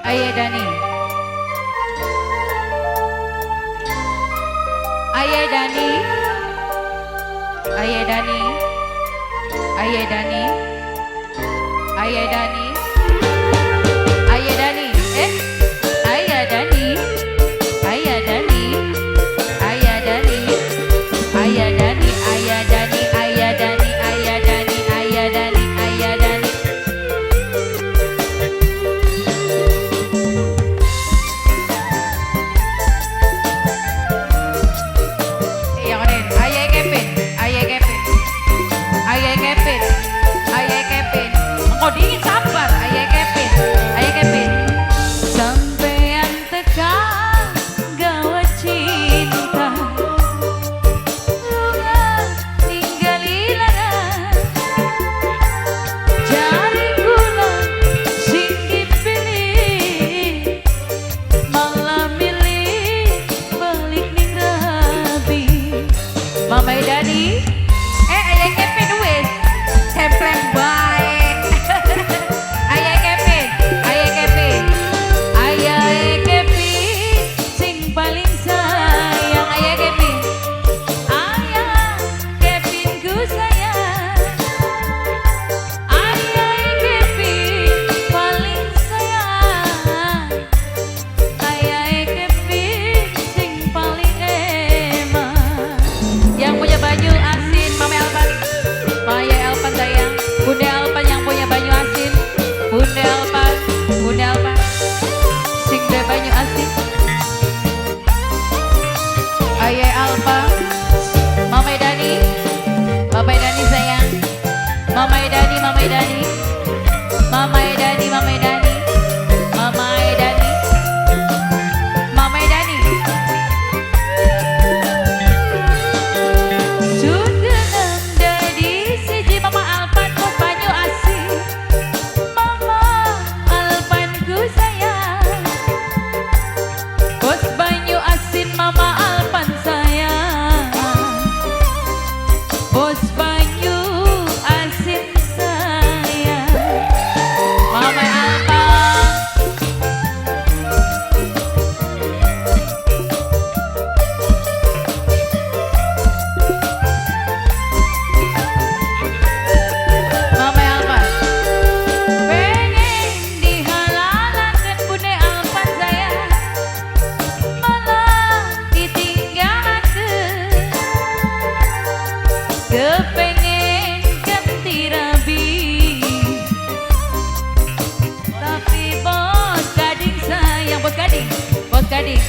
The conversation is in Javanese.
Ayah Dani. Ayah Dani. Ayah Dani. Ayah Dani. Ayah Dani. Ayah Dani. Ayah Dani. Ayah Dani. Ayah Dani. Ayah Dani. Ayah Dani. Ayah Dani. Ayah Dani. Ayah Dani. Ayah Dani. Iya keren. Ayah Kevin. Ayah Kevin. Ayah Kevin. Ayah Kevin. Engkau dingin, sabar. Ayah Kevin. Ayah Kevin. Sampean teka gawa cinta. Lunga ninggali lara. Jare kula sing dipilih malah milih balik ning rabi. Mama Dani. Ayah Kevin wis. Cemplem bae. Ayah Kevin, Ayah Kevin. Ayah Kevin sing paling sayang. Ayah Kevin. Ayah Kevin ku sayang. Ayah Kevin paling sayang. Ayah Kevin sing paling eman. Yang punya banyu asin, Mama Alpan. Maya Alpan sayang. Bunda Alpan yang punya banyu asin. Bunda Alpan, Bunda Alpan. Sing de banyu asin. Ayah Alpa. Mama Dani. Mama Dani sayang. Mama Dani, Mama Dani. Mama Dani, Mama Dani. Mama Dani. Mama Dani. Sugenang dadi siji Mama Alpan ku banyu asin. Mama Alpan ku sayang. Bos banyu asin Mama Alpan sayang. Bos banyu asin sayang. Mama Alpan. Mama Alpan. Pengen dihalalaken Bunda Alpan sayang. Malah ditinggalaken. Kepengen ganti rabi. Tapi bos gading sayang, bos gading, bos gading.